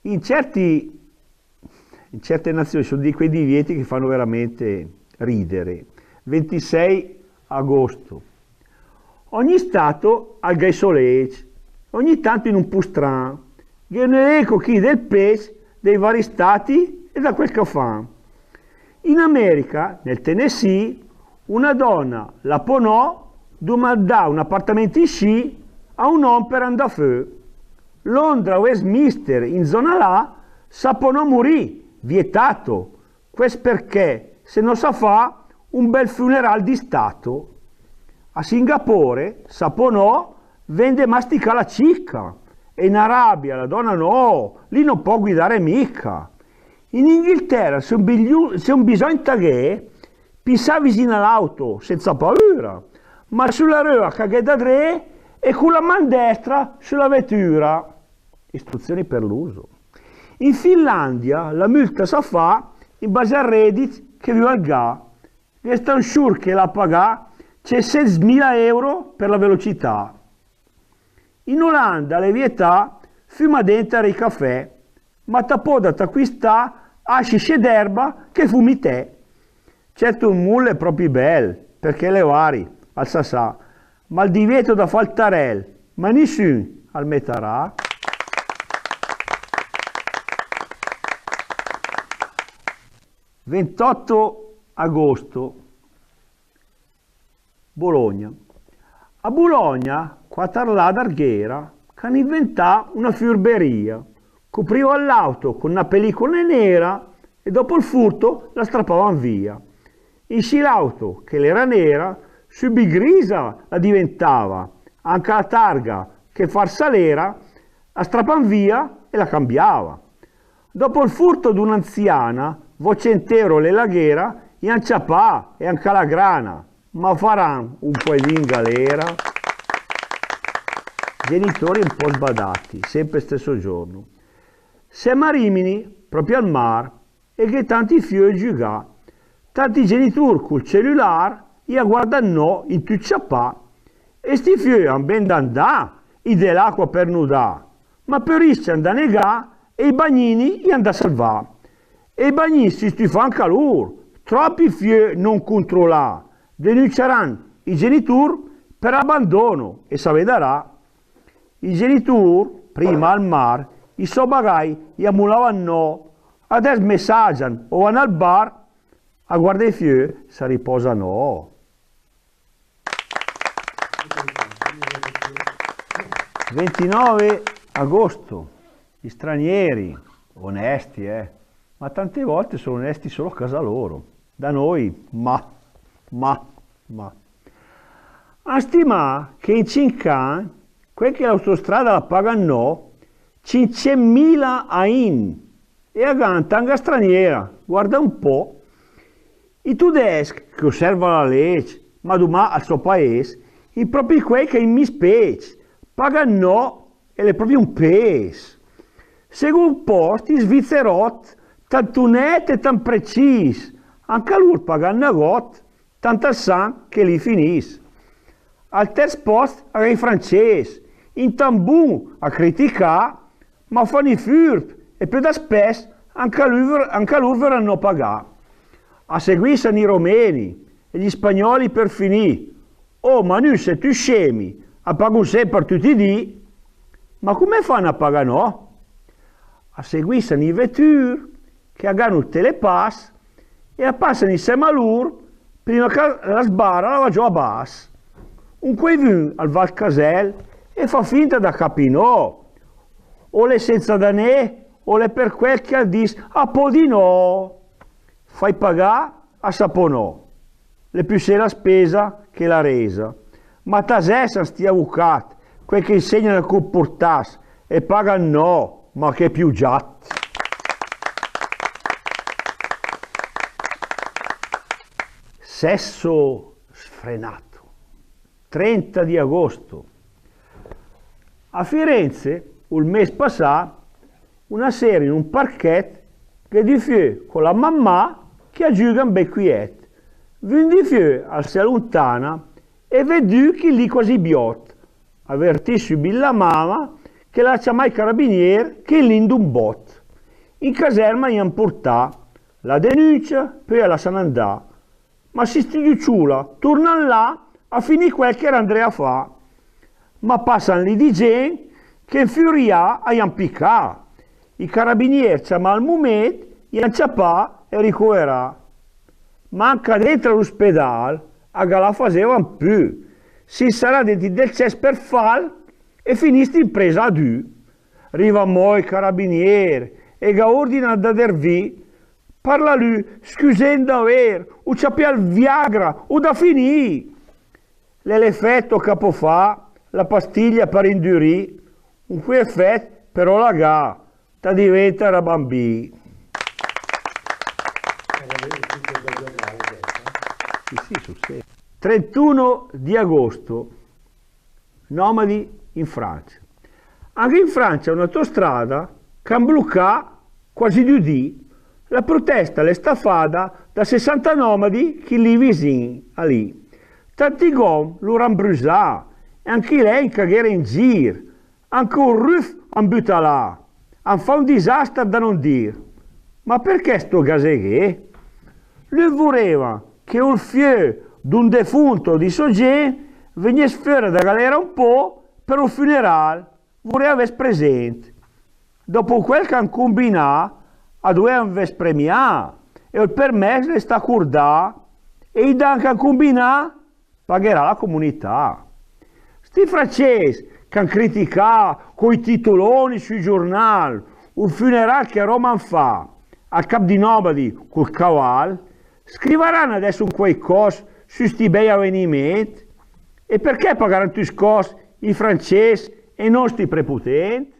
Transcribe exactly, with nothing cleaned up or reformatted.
In certi, in certe nazioni ci sono di quei divieti che fanno veramente ridere. Ventisei agosto. Ogni stato al gh'à i sò lec, ogni tanto in un pù stran, gh'è un elenco chì del pec dei vari stati e da quel che fan. In America, nel Tennessee, una donna la pò no dumandà un appartamento inscì a un òm per andà fö. Londra, Westminster, in zona là, sa pò no murì, vietato. Quest perché se no sa fa un bel funeral di stato. A Singapore, sa pò no, vende masticà la cicca. E in Arabia la donna no, lì no pò guidare mica. In Inghilterra, se un bigliu-, se un bisogn ta gh'è, pì sa visin a l'auto, senza paura, ma su la röa ca gh'è da dré e cu la man destra su la vetura. Istruzioni per l'uso. In Finlandia la multa sa fa in base al reddit che vü al gh'à. Gh'è sta un sciur che l'à pagà centmila euro per la velocità. In Olanda l'è vietà fümà denter i cafè, ma ta pödet acquistà ascisce d'erba che fumi té. Certo, ul mul l'è propi bel, perché l'è vari, al sa sa, ma il divieto da fà il tarel, ma nisün al metarà. Ventotto agosto, Bologna. A Bologna, quater ladar gh'era, che han inventà una furberia. Coprivan l'auto con una pellicola nera e dopo il furto la strapavan via. Inscì l'auto, che l'era nera, subit grisa la diventava, anca la targa, che farsa l'era, la strapavan via e la cambiava. Dopo il furto d'un'anziana, vocientero le laghera, i han ciapà e anca la grana, ma faran un quaivì in galera? Genitori un po' sbadati, sempre stesso giorno. Sem a Rimini, proprio al mar, e gh'è tanti fiö a giugà. Tanti genitur cul celular, i a guardan no in tüt ciapà. E sti fiö han ben da andà, i de l'acqua per nudà, ma pö riscian da negà e i bagnini i han da salvà. E i bagnini si stüfan anca lur, tropi fiö non controllà, denunciaran i genitur per abbandono e sa vedarà. I genitur, prima al mar, i sò bagai i a mulavan no, adess messagian o van al bar, a guardà i fiö sa riposa no. Ventinove agosto, gli stranieri, onesti, eh, ma tante volte sono onesti solo a casa loro. Da noi, ma, ma, ma. Han stimà che in cinch an, quel che l'autostrada la pagan no, cinccentmila a in, e a gh'han tanga straniera, guarda un po'. I tudesc, che osservan la leg, ma dumà al so paes, i propi quei che in mi spec, pagan no, e l'è propi un pes. Segund post, i svizzerot, tant onet e tant precis, anca lur pagan nagot, tant al san che lì finis. Al terz post a gh'è i frances, intant bun a criticà, ma fan i furb e pö daspess anca lur, anca lur vöran no pagà. A seguissan i romeni e gli spagnoli per finì. Oh, ma nü se tüt scemi, a pagun semper tüt i dì. Ma cume fan a pagà no? A seguissan i vetür che a gh'han ul telepass e a passan insema a lur prima che la sbara la va giò a bass. Un quaivün al va al casell e fa finta da capì no. O l'è senza danè, o l'è per quel che al dis a pò di no. Fai pagà a sa pò no. L'è püssé la spesa che la resa. Ma tasess a sti avucat, quei che insegnan a comportass e pagan no, ma che piugiat. Sesso sfrenato. Trenta di agosto. A Firenze, ul mes passà, una sera in un parchet, gh'è du fiö co la mammà che a giügan bel quiet. Vün di fiö al se alluntana e ved du chì l'è quasi biot. Avertì sübit la mama che la ciama i carabinier che l'è in d'un bot. In caserma i àn purtà la denuncia, pö i à lassà andà. Ma sti dü ciula turnan là a finì quel che i era 'ndré a fà. Ma passan lì di gent che infurià i àn picà. I carabinier ciamà al mument, i àn ciapà e ricoverà. Ma anca denter a l'ospedal a ga la fasevan pü. Si sarà denti del ces per fal e finisti in presa a dü. Riva amò i carabinier e ga ordina da dervì. Parla lü, scüsem daver, u ciapì al Viagra, u da finì. L'è l'efet che pò fà la pastiglia per indürì, un quai efet però la ga, ta diventa rabambì. Sì, sì, sul serio. Trentuno di agosto. Nomadi in Francia. Anca in Francia un'autostrada ch'han blucà quasi dü dì. La protesta l'è sta fada da sessanta nomadi chi lì visin a lì. Tanti gom lur han brüsà e anca i legn che gh'era in gir. Anca ul rüf han bütà là. Han fà un disaster da non dir. Ma perché sto gaseghè? Lü vureva che ul fiö d'un defunto di so gent vegness föra da galera un po' per un funeral, vureva vess present. Dopo quel ch'han cumbinà, a duevan vess premià, e ul permess l'è sta curdà, e i dann ch'han cumbinà pagherà la comunità. Sti francès ch'han criticà coi titoloni sui giurnal ul funeral che a Roma han fà al cap di nomadi cul caval, scrivaran adess un quaicoss su sti bei aveniment? E perché pagaran tüscoss i francès e non sti preputent?